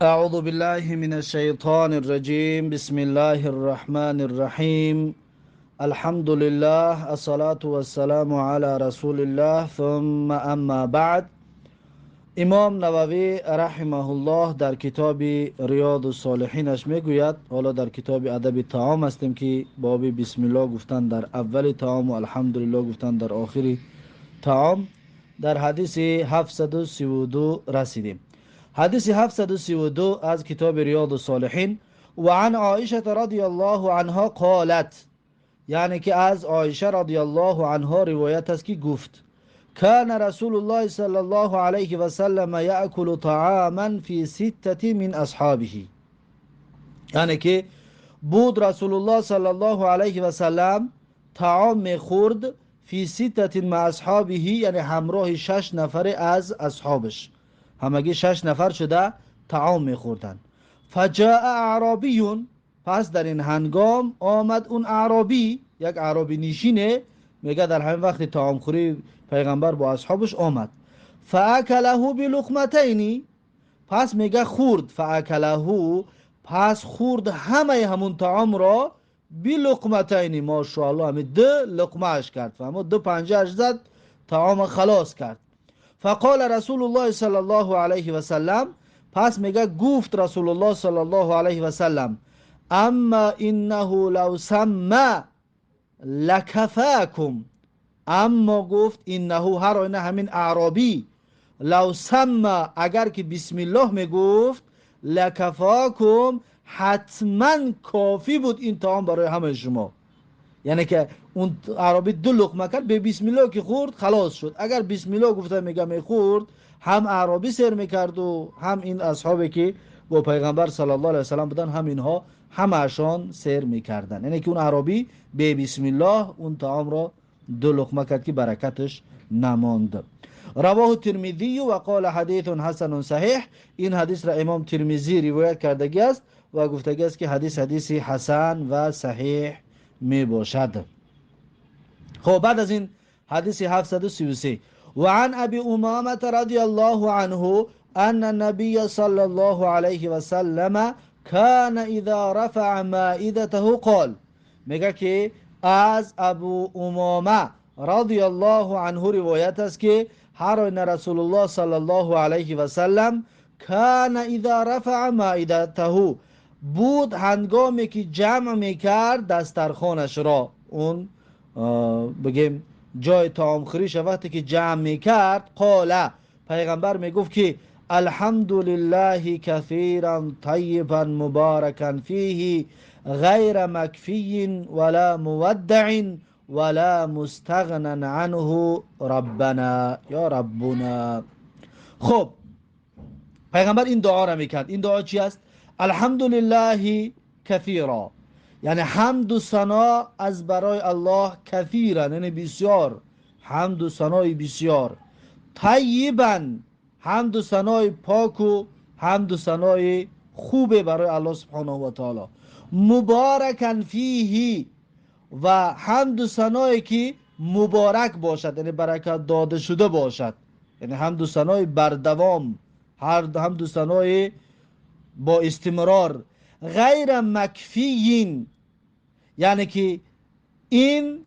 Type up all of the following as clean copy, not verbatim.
أعوذ بالله من الشيطان الرجيم. بسم الله الرحمن الرحيم. الحمد لله، الصلاة والسلام على رسول الله، ثم أما بعد. امام نووی رحمه الله در کتاب ریاض الصالحینش میگوید، حالا در کتاب ادب طعام هستیم که باب بسم الله گفتن در اول طعام و الحمدلله گفتن در آخر طعام، در حدیث 732 رسیدیم. حدیث 732 از کتاب ریاض الصالحین. و عن عایشه رضی الله عنها قالت، یعنی که از عایشه رضی الله عنها روایت است که گفت: كان رسول الله صلى الله عليه وسلم يأكل طعاما في ستة من أصحابه. یعنی که بود رسول الله صلی الله علیه و سلم طعام میخورد، فی ستة مع اصحابه، یعنی همراه 6 نفر از اصحابش، همگی 6 نفر شده طعام میخوردن. فجاء اعرابی، پس در این هنگام آمد اون اعرابی، یک اعرابی نشینه، میگه در همین وقت طعام خوری پیغمبر با اصحابش آمد. فاکله بلقمتین، پس میگه خورد، فاکله، پس خورد همه همون طعام را، بلقمتین، ماشاءالله، همین 2 لقمهش کرد، فهمو 2 پنجهش زد، طعام خلاص کرد. فقال رسول الله صلی الله علیه و سلم، پس میگه گفت رسول الله صلی الله علیه و سلم: اما انه لو سمى لکفاکم. اما گفت انه، هر آینه همین اعرابی، لو سمى، اگر که بسم الله میگفت، لکفاکم، حتما کافی بود این طعام برای همه شما. یعنی که اون اعرابی 2 لقمه کرد، به بسم الله که خورد خلاص شد. اگر بسم الله گفته میگه میخورد، هم اعرابی سر میکرد و هم این اصحابی که با پیغمبر صلی الله علیه و سلم بودن، هم اینها همه‌شان سر میکردن. یعنی که اون اعرابی به بسم الله اون طعام را 2 لقمه کرد که برکتش نماند. رواه ترمذی و قال حدیث حسن صحیح. این حدیث را امام ترمذی روایت کردگی است و گفتگی است که حدیث حدیث حسن و صحیح می باشد. خب بعد از این حدیث 733. و عن ابی امامه رضی الله عنه ان النبی صلی الله علیه و سلم كان اذا رفع مائدته قال. میگه که از ابو امامه رضی الله عنه روایت است که هر آینه رسول الله صلی الله علیه و سلم کان اذا رفع مائدته، بود هنگامی که جمع میکرد دسترخوانش را، اون بگیم جای طعام خوریش وقتی که جمع میکرد، قال، پیغمبر میگفت که الحمد لله کثیرا طیبا مبارکا فیه غیر مکفی ولا مودع ولا مستغنا عنه ربنا یا ربنا. خب پیغمبر این دعا را میکرد. این دعا چی است؟ الحمدلله کثیرا، یعنی حمد و ثنا از برای الله، کثیرا یعنی بسیار، حمد و ثنای بسیار، طیبا حمد و ثنای پاک و حمد و ثنای خوب برای الله سبحانه و تعالی، مبارکن فیه، و حمد و ثنایی که مبارک باشد، یعنی برکت داده شده باشد، یعنی حمد و ثنای بردوام، هر حمد و ثنای با استمرار، غیر مکفیین، یعنی که این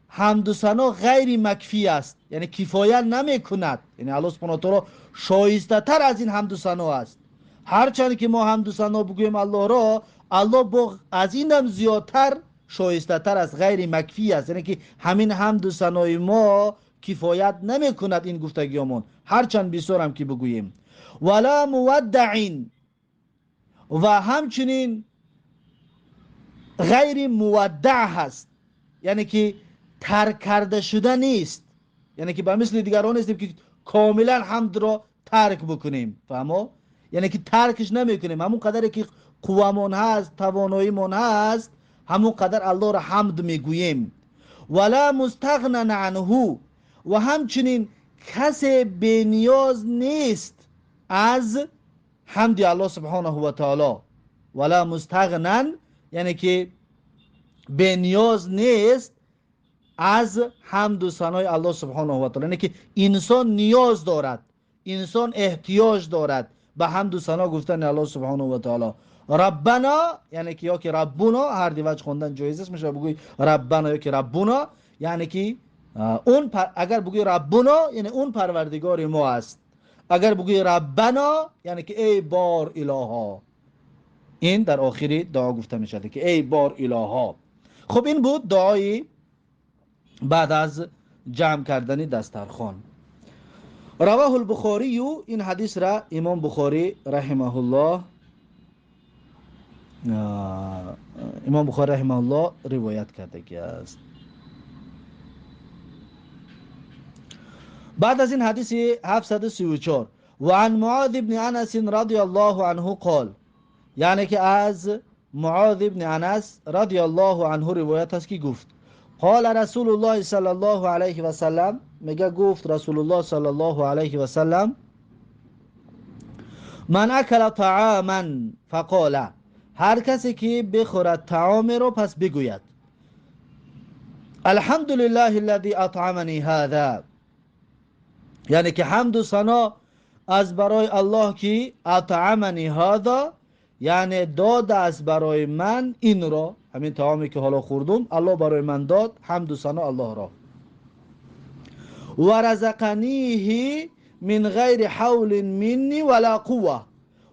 حمد و ثنا غیر مکفی است، یعنی کفایت نمی کند، یعنی الله سبحانه و تعالی شایسته تر از این حمد و ثنا است. هرچند که ما حمد و ثنا بگوییم الله را، الله با از اینم زیادتر شایسته تر است، غیر مکفی است، یعنی که همین حمد و ثنای ما کفایت نمی کند این گفتگیامون، هرچند بسیار هم که بگوییم. ولا مودعین، و همچنین غیر مودع هست، یعنی که ترک کرده شده نیست، یعنی که به مثل دیگران نیستیم که کاملا حمد را ترک بکنیم، فهمو؟ یعنی که ترکش نمیکنیم، همون قدری که قوامان هست، تواناییمون هست، همون قدر الله را حمد میگوییم. ولا مستغنا عنه، و همچنین کسی بی نیاز نیست از حمد الله سبحانه و تعالی. ولا مستغنا یعنی که بی نیاز نیست از حمد و ثنای الله سبحانه و تعالی، یعنی که انسان نیاز دارد، انسان احتیاج دارد به حمد و ثنا گفتن الله سبحانه و تعالی. ربنا یعنی که یا که ربنا، هر دو وجه خوندن جایز است، میشه بگوی ربنا یا که ربنا، یعنی که اون اگر بگوی ربنا یعنی اون پروردگار ما است، اگر بگوی ربنا یعنی که ای بار الها. این در آخری دعا گفته میشه که ای بار الها. خب این بود دعای بعد از جمع کردن دسترخوان. رواه البخاری، این حدیث را امام بخاری رحمه الله، امام بخاری رحمه الله روایت کرده است. بعد از این حدیث 734، و عن معاذ بن انس رضی الله عنه قال، یعنی که از معاذ بن انس رضی الله عنه روایت است که گفت قال رسول الله صلی الله علیه و سلم، میگه گفت رسول الله صلی الله علیه و سلم من اکل طعاما فقال، هر کسی که بخورد طعام رو پس بگوید الحمدلله الذی اطعمنی هذا، یعنی که حمد و ثنا از برای الله که اطعمنی هذا، یعنی داد است برای من این را، همین طعامی که حالا خوردم الله برای من داد، حمد و ثنا الله را. و رزقنیه من غیر حول منی ولا قوه،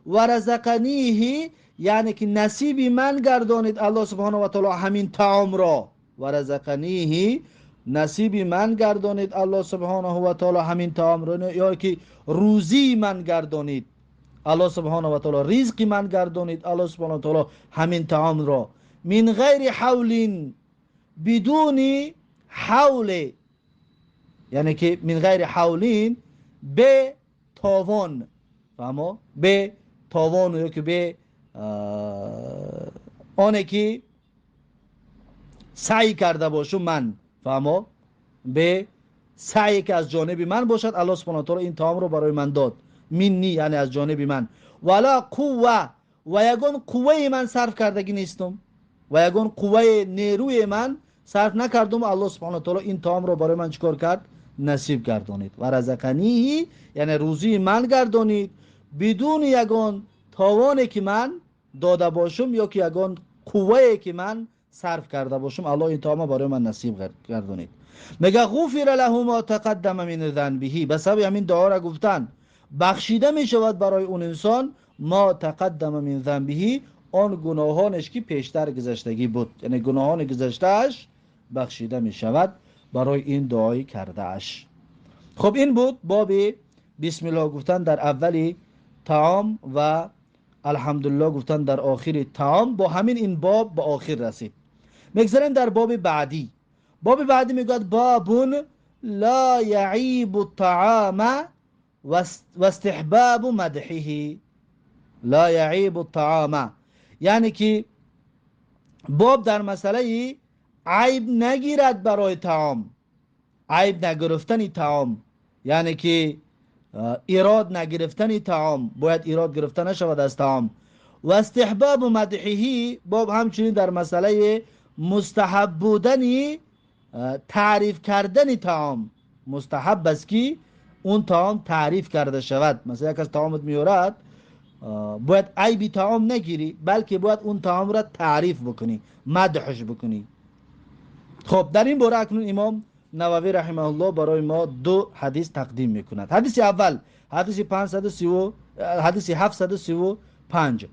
و رزقنیه یعنی که نصیب من گردانید الله سبحانه و تعالی همین طعام را، و رزقنیه نصیب من گردانید الله سبحانه و تعالی همین طعام را، یا که روزی من گردانید الله سبحانه و تعالی، رزق من گردانید الله سبحانه و تعالی همین طعام را. من غیر حول، بدون حول، یعنی که من غیر حولین به تاوان، فهمو؟ به تاوان یا که به آنه که سعی کرده باشم من، فهمو؟ به سعی که از جانب من باشد الله سبحانه و تعالی این طعام رو برای من داد. منی یعنی از جانب من، ولا قوه و یگان قوه من صرف کردگی نیستم و یگان قوه نیروی من صرف نکردم، الله سبحانه و تعالی این طعام رو برای من چیکار کرد؟ نصیب گردانید. و رزقنیه یعنی روزی من گردانید بدون یگان تاوانی که من داده باشم یا که یگان قوه که من صرف کرده باشم، الله این طعام برای من نصیب گردانید. میگه غفر له ما تقدم من ذنبه، به سبب همین دعا را گفتن بخشیده می شود برای اون انسان ما تقدم من ذنبه، آن گناهانش که پیشتر گذشتگی بود، یعنی گناهان گذشتهش بخشیده می شود برای این دعای کرده اش. خب این بود باب بسم الله گفتن در اول طعام و الحمدلله گفتن در آخر طعام. با همین این باب به آخر رسید. میگذاریم در باب بعدی. باب بعدی میگوید بابون لا یعیب الطعام و استحباب مدحه. لا یعیب الطعام یعنی که باب در مسئله عیب نگیرد برای طعام، عیب نگرفتن طعام، یعنی که ایراد نگرفتن طعام، باید ایراد گرفته نشود از طعام. و استحباب مدحه، باب همچنین در مسئله مستحب بودن تعریف کردن طعام، مستحب است که اون طعام تعریف کرده شود. مثلا یک از طعامت میورد باید عیبی طعام نگیری، بلکه باید اون طعام را تعریف بکنی، مدحش بکنی. خب در این باره اکنون امام نووی رحمه الله برای ما دو حدیث تقدیم میکند. حدیث اول حدیث 530، حدیث 735،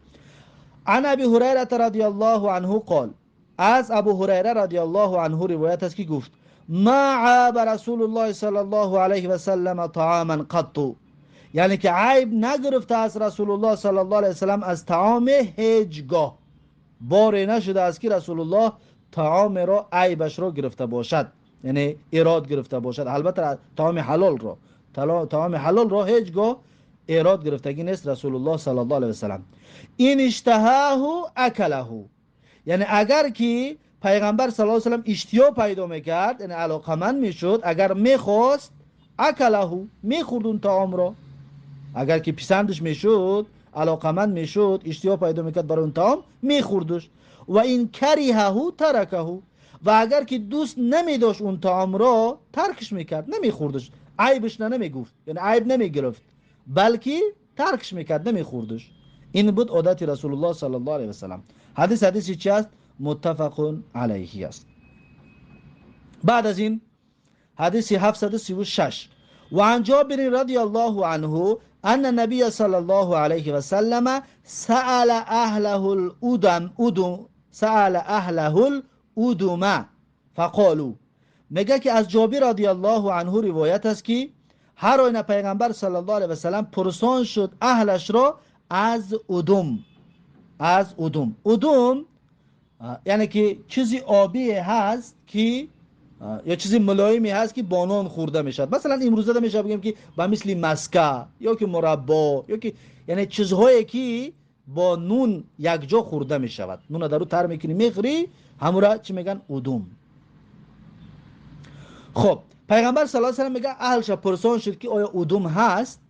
عن ابی هریره رضی الله عنه قال، از ابو هریره رضی الله عنه روایت است که گفت ما عاب رسول الله صلی الله علیه و سلم طعاما قط، یعنی که عیب نگرفته از رسول الله صلی الله علیه و سلم از طعام هیچگاه، باری نشده است که رسول الله طعام را عیبش را گرفته باشد، یعنی ایراد گرفته باشد. البته طعام حلال را، طعام حلال را هیچگاه ایراد گرفتگی نیست رسول الله صلی الله علیه و سلم. این اشتهاه اکله، یعنی اگر که پیغمبر صلی الله علیه و سلم اشتیا پیدا میکرد، یعنی علاقمند میشد، اگر میخواست اکله، میخورد اون طعام را، اگر که پسندش میشد، علاقمند میشد، اشتیا پیدا میکرد برای اون طعام، میخوردش. و این کریهه ترکه، و اگر که دوست نمیداشت اون طعام را ترکش میکرد، نمیخوردش، عیبش نمیگفت، یعنی عیب نمیگرفت، بلکه таркш мекард, намехӯрдш. Ин буд одати Расулуллоҳ саллаллоҳу алайҳи васаллам. Ҳадис ҳадиси чи аст? Муттафақун алайҳи аст. Баъд аз ин ҳадиси 736. وعن جابر رضي الله عنه أن النبي صلى الله عليه وسلم سأل أهله الأدم أدم سأل أهله الأدم فقالوا. میگه که از جابر رضی الله عنه روایت است که هر آینه پیغمبر صلی الله علیه و سلم پرسان شد اهلش را از ادم. از ادم، ادم یعنی که چیزی آبی هست که یا چیزی ملایمی هست که با نان خورده میشد. مثلا امروزه میشه بگیم که با مثل مسکه یا که مربا یا که یعنی چیزهایی که با نون یک جا خورده میشود، نون در رو تر میکنی میخوری، همون چی میگن؟ ادم. خب پیغمبر صلی الله علیه و سلم میگه اهلش پرسان شد که آیا ادم هست؟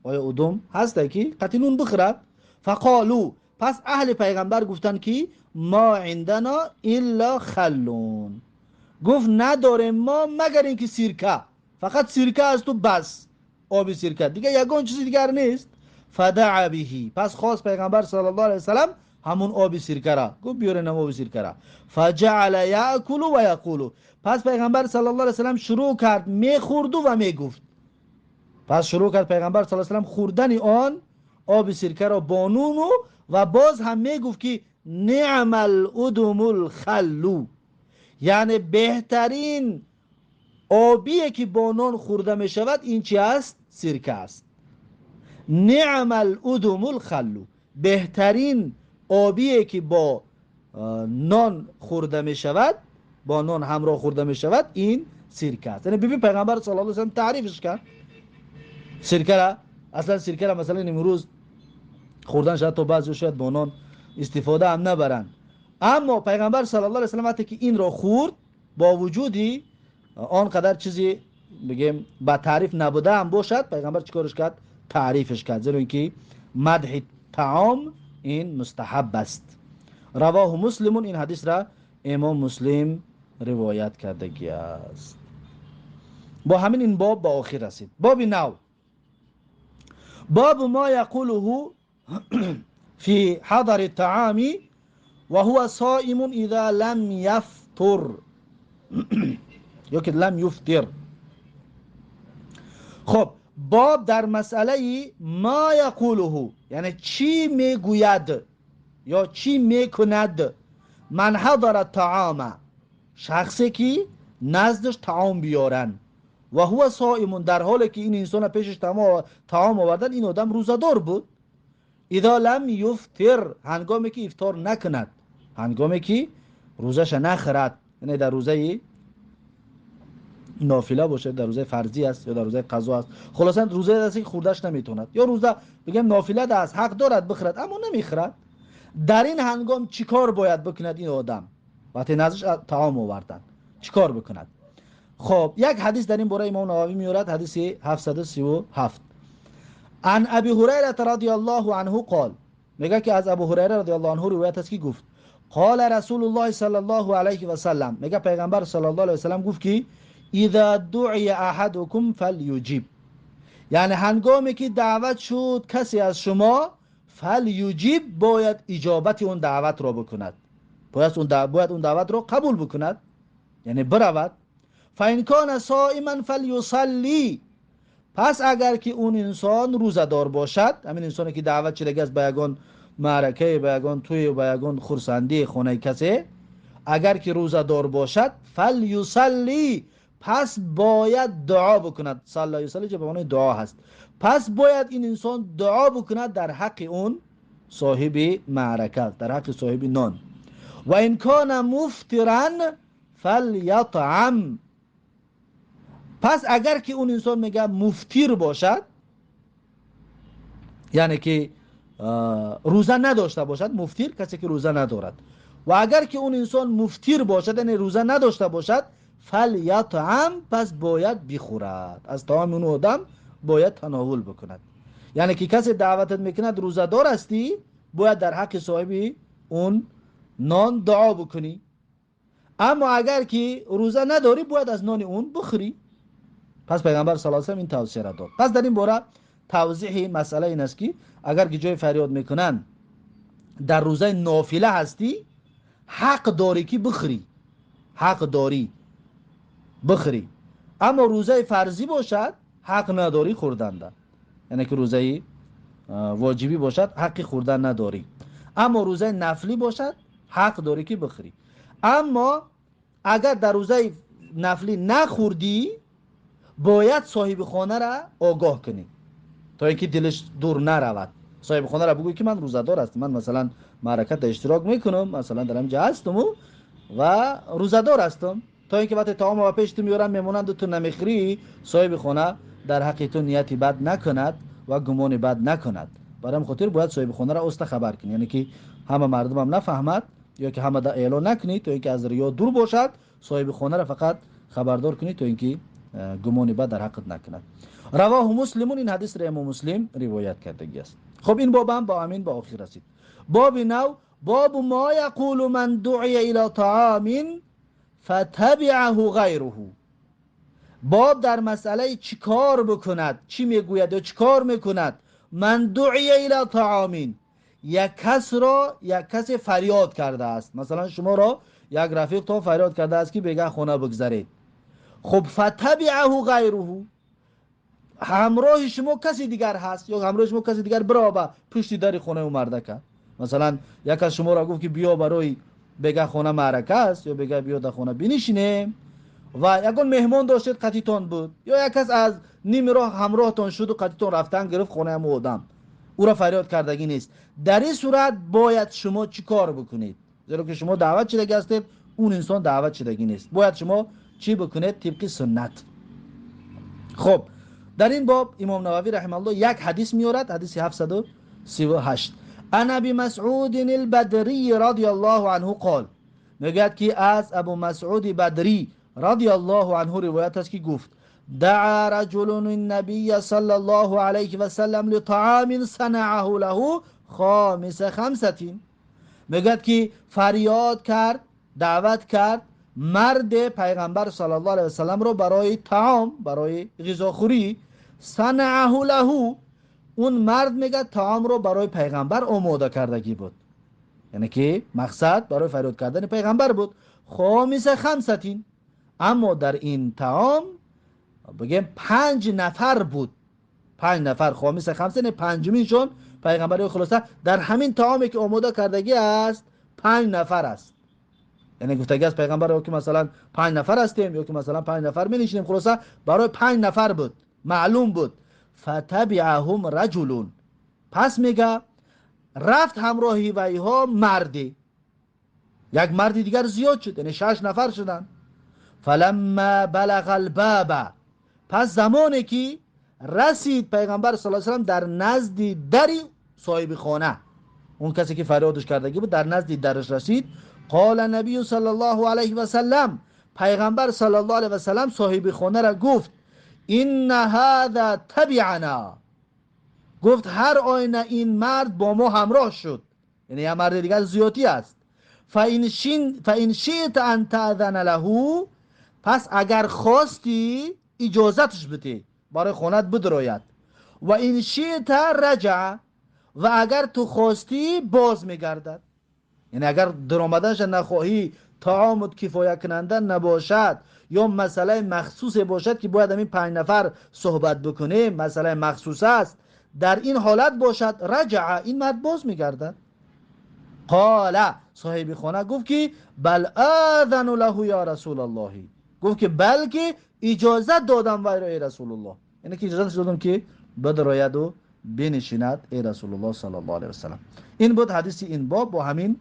آیا ادم هست که قطعی نون بخورد؟ فقالو، پس اهل پیغمبر گفتن که ما عندنا الا خلون. گفت نداریم ما مگر اینکه سیرکه، فقط سیرکه است و بس، آب سیرکه، دیگه یگان چیزی دیگر نیست. فدعا به، پس خواست پیغمبر صلی الله علیه و سلم همون آب سیرکه را، گفت بیارین آب سیرکه را. فجعل یاکل و یقول، پس پیغمبر صلی الله علیه و سلم شروع کرد میخورد و میگفت. پس شروع کرد پیغمبر صلی الله علیه و سلم خوردن آن آب سیرکه را با نون و باز هم میگفت که نعم الادم الخلو، یعنی بهترین آبیه که با نان خورده می شود این چی است؟ سرکه است. نعم الادم الخلو، بهترین آبیه که با نان خورده می شود، با نان همراه خورده می شود، این سرکه است. یعنی ببین پیغمبر صلی الله علیه و سلم تعریفش کرد سرکه را. اصلا سرکه را مثلا امروز خوردن شاید تو بعضی شاید با نان استفاده هم نبرند، اما پیغمبر صلی الله علیه و سلم وقتی که این را خورد با وجودی آنقدر چیزی بگیم با تعریف نبوده هم باشد، پیغمبر چیکارش کرد؟ تعریفش کرد، زیرا اینکه مدح طعام این مستحب است. رواه مسلم، این حدیث را امام مسلم روایت کردگی است. با همین این باب به آخر رسید. باب نو، باب ما یقوله فی حضر الطعام وهو صائم اذا لم يفطر یا که لم یفطر. خب باب در مسئله ما یقوله، یعنی چی میگوید یا چی میکند من حضر الطعام، شخصی که نزدش طعام بیارن و هو صائم، در حالی که این انسان پیشش طعام آوردن، این آدم روزه‌دار بود. اذا لم یفطر، هنگامی که افطار نکند، هنگامی که روزش نخورد، یعنی در روزه نافله باشه، در روزه فرضی است یا در روزه قضا است، خلاصا روزه است که خوردش نمیتوند، یا روزه بگم نافله است، حق دارد بخورد اما نمیخورد. در این هنگام چیکار باید بکند این آدم وقتی نزدش طعام آوردن؟ چیکار بکند؟ خب یک حدیث در این باره امام نووی میورد، حدیث 737. عن ابی هریره رضی الله عنه قال، میگه که از ابو هریره رضی الله عنه روایت است که گفت قال رسول الله صلی الله علیه و سلم، میگه پیغمبر صلی الله علیه و سلم گفت که اذا دعی احدکم فلیجیب، یعنی هنگامی که دعوت شد کسی از شما، فلیجیب، باید اجابت اون دعوت را بکند، باید اون دعوت را قبول بکند، یعنی برود. فان کان صائما فلیصلی، پس اگر که اون انسان روزه‌دار باشد، همین انسانی که دعوت شده است به یگان معرکه، به یگان توی، به یگان خرسندی خانه کسی، اگر که روزه‌دار باشد فلیصلی، پس باید دعا بکند. صلی یصلی که به معنی دعا هست، پس باید این انسان دعا بکند در حق اون صاحب معرکه، در حق صاحب نان. و ان کان مفطرا فلیطعم، پس اگر که اون انسان میگه مفطر باشد، یعنی که روزه نداشته باشد، مفطر کسی که روزه ندارد، و اگر که اون انسان مفطر باشد یعنی روزه نداشته باشد، فلیطعم، پس باید بخورد، از طعام اون آدم باید تناول بکند. یعنی که کسی دعوتت میکند روزه دار هستی، باید در حق صاحب اون نان دعا بکنی، اما اگر که روزه نداری باید از نان اون بخوری. پس پیغمبر صلی الله علیه و سلم این توصیه را داد. پس در این باره توضیح مسئله این است که اگر که جای فریاد میکنن در روزه نافله هستی، حق داری که بخری، حق داری بخری. اما روزه فرضی باشد حق نداری خوردن ده، یعنی که روزه واجبی باشد حق خوردن نداری، اما روزه نفلی باشد حق داری که بخری. اما اگر در روزه نفلی نخوردی باید صاحب خانه را آگاه کنی تا اینکه دلش دور نرود. صاحب خانه را بگوی که من روزه‌دار هستم، من مثلا معرکت اشتراک میکنم، مثلا در اینجا هستم و روزه‌دار هستم، تا اینکه وقتی طعام و پیش تو میارم میمونند و تو نمیخری، صاحب خانه در حق تو نیتی بد نکند و گمان بد نکند. برای خاطر باید صاحب خانه را اوستا خبر کنی، یعنی که همه مردم هم نفهمد یا که همه در اعلان نکنی تا اینکه از ریا دور باشد. صاحب خانه را فقط خبردار کنی تا اینکه گمان بد در حقت نکند. رواه مسلمون، این حدیث را امام مسلم روایت کردگی است. خب این باب هم با امین با آخر رسید. باب نو، باب ما یقول من دعی الی طعام فتبعه غیره. باب در مسئله چی کار بکند، چی میگوید یا چی کار میکند. من دعی الی طعام، یک کس را یک کس فریاد کرده است، مثلا شما را یک رفیق تو فریاد کرده است که بگه خونه بگذارید. خب فتبعه غیره، همراه شما کسی دیگر هست یا همراه شما کسی دیگر برابر پشت در خونه او مرده. مثلا یک از شما را گفت که بیا برای بگه خونه معرکه است یا بگه بیا در خونه بنشینیم و یکون مهمان داشتید قطیتان بود یا یک کس از نیم راه همراهتان شد و قطیتان رفتن گرفت خونه هم آدم، او را فریاد کردگی نیست. در این صورت باید شما چی کار بکنید؟ زیرا که شما دعوت شدگی هستید، اون انسان دعوت شدگی نیست. باید شما چی بکنید؟ طبق سنت. خب در این باب امام نووی رحمه الله یک حدیث میارد، حدیث 738. عن ابی مسعود البدری رضی الله عنه قال، میگوید که از ابو مسعود بدری رضی الله عنه روایت است که گفت دعا رجل النبی صلی الله علیه و سلم لطعام صنعه له خامس خمسة. میگوید که فریاد کرد، دعوت کرد مرد پیغمبر صلی الله علیه و سلم رو برای طعام، برای غذاخوری. صنعه له، اون مرد میگه طعام رو برای پیغمبر آماده کردگی بود، یعنی که مقصد برای فریاد کردن پیغمبر بود. خامس خمستین، اما در این طعام بگیم 5 نفر بود، 5 نفر، خامس خمسه پنجمینشون پیغمبر. خلاصه در همین طعامی که آماده کردگی است 5 نفر است، یعنی گفتگی از پیغمبر که مثلا 5 نفر هستیم یا که مثلا 5 نفر می نشینیم، خلاصه برای 5 نفر بود، معلوم بود. فتبعهم رجل، پس میگه رفت همراهی ویها مردی، یک مرد دیگر زیاد شد، یعنی 6 نفر شدن. فلما بلغ الباب، پس زمانی که رسید پیغمبر صلی الله علیه و سلم در نزد دری صاحب خانه، اون کسی که فریادش کردگی بود، در نزد درش رسید. قال نبی صلی الله علیه و سلم، پیغمبر صلی الله علیه و سلم صاحب خانه را گفت ان هذا تبعنا، گفت هر آینه این مرد با ما همراه شد، یعنی یه مرد دیگر زیادی است. فإن شئت ان تأذن له، پس اگر خواستی اجازتش بده برای خونت بدروید. و این شئت رجع، و اگر تو خواستی باز میگردد، یعنی اگر درآمدنش نخواهی، طعامت کفایه کننده نباشد یا مسئله مخصوص باشد که باید همین 5 نفر صحبت بکنیم، مسئله مخصوص است، در این حالت باشد رجع، این مرد باز میگردد. قال، صاحب خانه گفت که بل آذن له یا رسول الله، گفت که بلکه اجازه دادم وای را ای رسول الله، یعنی که اجازه دادم که بدراید و بنشیند ای رسول الله صلی الله علیه و سلم. این بود حدیث این باب. با همین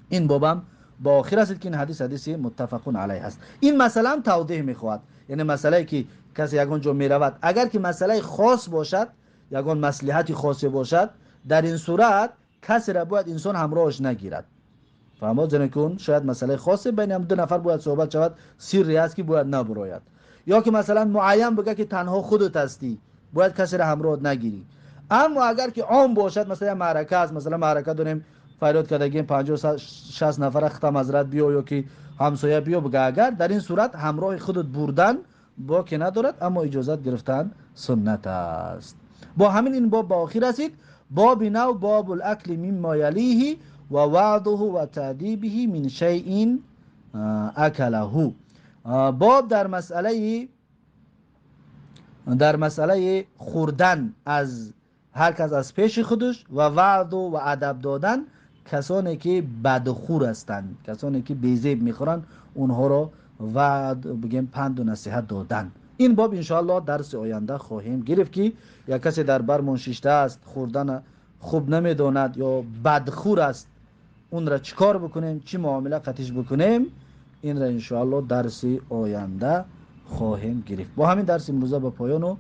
این بابم با آخر رسید که این حدیث حدیث متفق علیه است. این مسئله هم توضیح میخواد، یعنی مسئله که کسی یگان جا میرود، اگر که مسئله خاص باشد، یگان مصلحت خاصی باشد، در این صورت کسی را باید انسان همراهش نگیرد. فهمید؟ زنکون شاید مسئله خاصه بین هم 2 نفر باید صحبت شود، سری است که باید نبراید، یا که مثلا معین بگه که تنها خودت هستی، باید کسی را همراه نگیری. اما اگر که عام باشد، مثلا معرکه است، مثلا معرکه داریم فریاد کردگیم 50 60 نفر ختم حضرت بیا یا که همسایه بیا بگه، اگر در این صورت همراه خودت بردن باکی ندارد، اما اجازت گرفتن سنت است. Бо ҳамин ин боб ба охир расид. Боби нав, باب الأكل مما يليه ووعظه وتأديبه من شيء أكله. باب در مسئله خوردن از هر کس از پیش خودش و وعظ و ادب دادن کسانی که بدخور هستند، کسانی که بیزیب میخورند، اونها را وعظ بگیم پند و نصیحت دادن. این باب انشاءالله درس آینده خواهیم گرفت که یک کسی در برمون ششته است، خوردن خوب نمیداند یا بدخور است، اون را چیکار بکنیم، چی معامله قطیش بکنیم، این را انشاءالله درس آینده خواهیم گرفت. با همین درس امروزه به پایان و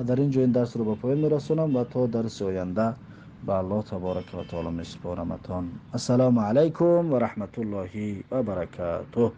در اینجا این درس رو به پایان میرسونم و تا درس آینده به الله تبارک و تعالی میسپارمتان. السلام علیکم و رحمت الله و برکاته.